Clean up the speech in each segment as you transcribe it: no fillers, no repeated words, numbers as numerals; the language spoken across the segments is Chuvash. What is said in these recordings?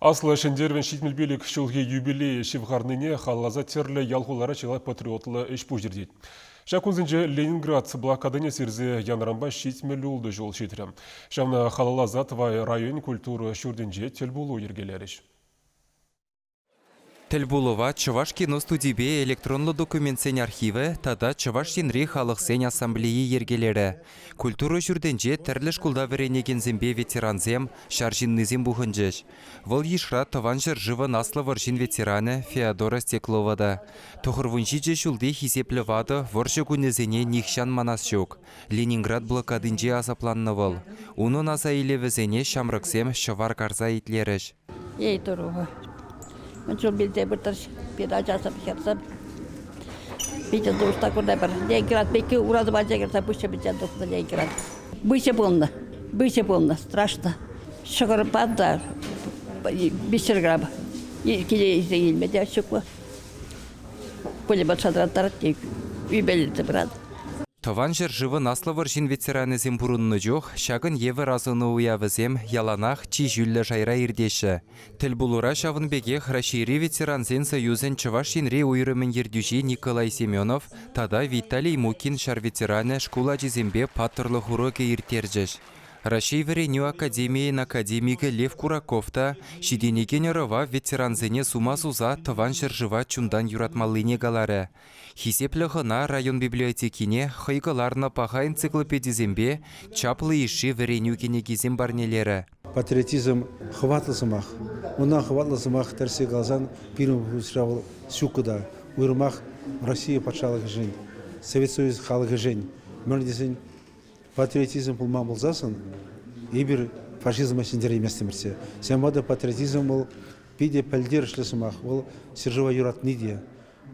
Аслӑ Ҫӗнтерӗвӗн 75 ҫулхи юбилейӗ ҫывхарнине халалласа тӗрлӗ ял-хулара чылай патриотлӑ ӗҫ-пуҫ иртет. Ҫак кунсенче Ленинград блокадине сирсе янӑранпа 76 ҫул ҫитрӗ. Ҫавна халалласа Тӑвай район культура ҫуртӗнче тӗлпулу йӗркелерӗҫ. Тӗлпулӑва Чӑваш кино студипе электронлӑ документсен архивӗ тата Чӑваш Енри халӑхсен ассамблейи йӗркелерӗ. Культура ҫуртӗнче тӗрлӗ шкулта вӗренекенсемпе ветерансем, ҫар ҫыннисем пухӑнчӗҫ. Вӑл йышра Тӑван ҫӗршывӑн Аслӑ вӑрҫин ветеранӗ Феодора Стеклова та. 97 ҫулти хисеплӗ ватӑ вӑрҫӑ кунӗсене нихҫан манас ҫук. Ленинград блокадинче асапланнӑ вӑл. Унӑн аса илӗвӗсене ҫамрӑксем ҫӑвар карса итлерӗҫ. Ей туруха. Ун чул билте выртӑр пир ачасем, хӗрсем. Питӗ туста кунта пӗр Ленинград пекки ура тӑванча кӗрсе пуҫҫӑ пӗччен тухнӑ Ленинград. Выҫӑ пулнӑ. Выҫӑ пулнӑ. Страшно. Ҫӑкӑрпа та 500 грамм киле илсе килме те ҫуклӑ. Пулемет шатраттарать те ӳпелесе пырать. Тӑван ҫӗршывӑн Аслӑ вӑрҫин ветеранӗсем пурӑннӑ чух ҫакӑн евӗр асӑну уявӗсем яланах чи ҫӳллӗ шайра иртеҫҫӗ. Тӗлпулура ҫавӑн пекех Раҫҫейри ветерансен союзӗн Чӑваш Енри уйрӑмӗн ертӳҫи Николай Семенов тата Виталий Мукин ҫар ветеранӗ шкул ачисемпе паттӑрлӑх урокӗ ирттерчӗҫ. Раҫҫей вӗренӳ академийӗн академикӗ Лев Кураков та ҫитӗнекен ӑрӑва ветерансене сума суса Тӑван ҫӗршыва чунтан юратмаллине каларӗ. Хисеплӗ хӑна район библиотекине хӑй кӑларнӑ паха энциклопедисемпе чаплӑ йышши вӗренӳ кӗнекисем парнелерӗ. Патриотизм хӑватлӑ сӑмах. Ӑна хӑватлӑ сӑмах тӗрӗссе каласан пирӗн пурнӑҫра вӑл ҫуккӑ та. Уйрӑмах Россия патшалӑхӗшӗн, Совет Союз халӑхӗшӗн. Мӗншӗн тесен патриотизм пулман пулсассӑн эпир фашизма ҫӗнтерейместӗмӗрччӗ. Ҫавӑнпа та патриотизм вӑл питӗ пӗлтерӗшлӗ сӑмах. Вӑл ҫӗршыва юратни те,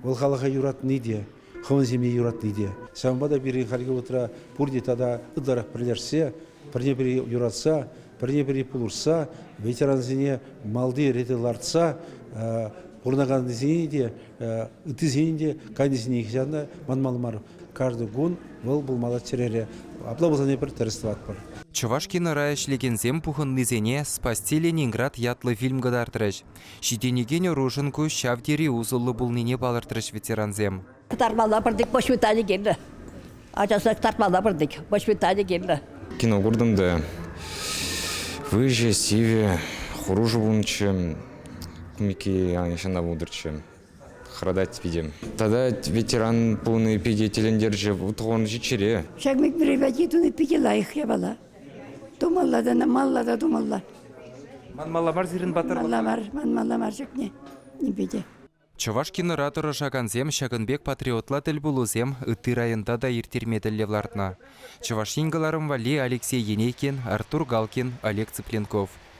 Вӑл халӑха юратни те, хӑвӑн ҫемье юратни те. Ҫавӑнпа та пирӗн хальхи вӑхӑтра пурте тата ытларах пӗрлешсе, пӗрне-пӗри юратса, пӗрне-пӗри пулӑшса, ветерансене малти рете лартса пурӑнаканнисене те, ыттисене те, кайнисене нихӑҫан та манмалла мар. Каждый кун вӑл пулмалла чӗрере. Апла пулсан эпир тӗрӗс тӑватпӑр. Чӑваш кинора ӗҫлекенсем пухӑннисене «Спасти Ленинград» ятлӑ фильм кӑтартрӗҫ. Ҫитӗнекен ӑрушӑн ку ҫав тери усӑллӑ пулнине палӑртрӗҫ ветерансем. Кӑтартмалла пӗртик воспитани кирлӗ. Ачасене кӑтартмалла пӗртик воспитани кирлӗ. Кино куртӑм та выҫӑ, сивӗ, хӑрушӑ пулнӑччӗ. Микки ҫана пултӑрччӗ. Хӑратать питӗ. Тата ветеран пулни питӗ тӗлӗнтерчӗ. Тӑван ҫиччӗре. Ҫак мероприяти туни питӗ лайӑх япала. Тумалла та, малла та тумалла. Манмалла мар сирӗн патӑр. Манмалла мар, манмалла мар ҫакне нимпе те. Чӑваш кинора тӑрӑшакансем ҫакӑн пек патриотла тӗлпулусем ытти районта та ирттерме тӗллев лартнӑ. Чӑваш Ен кӑларӑм валли Алексей Енейкин, Артур Галкин, Олег Цыпленков.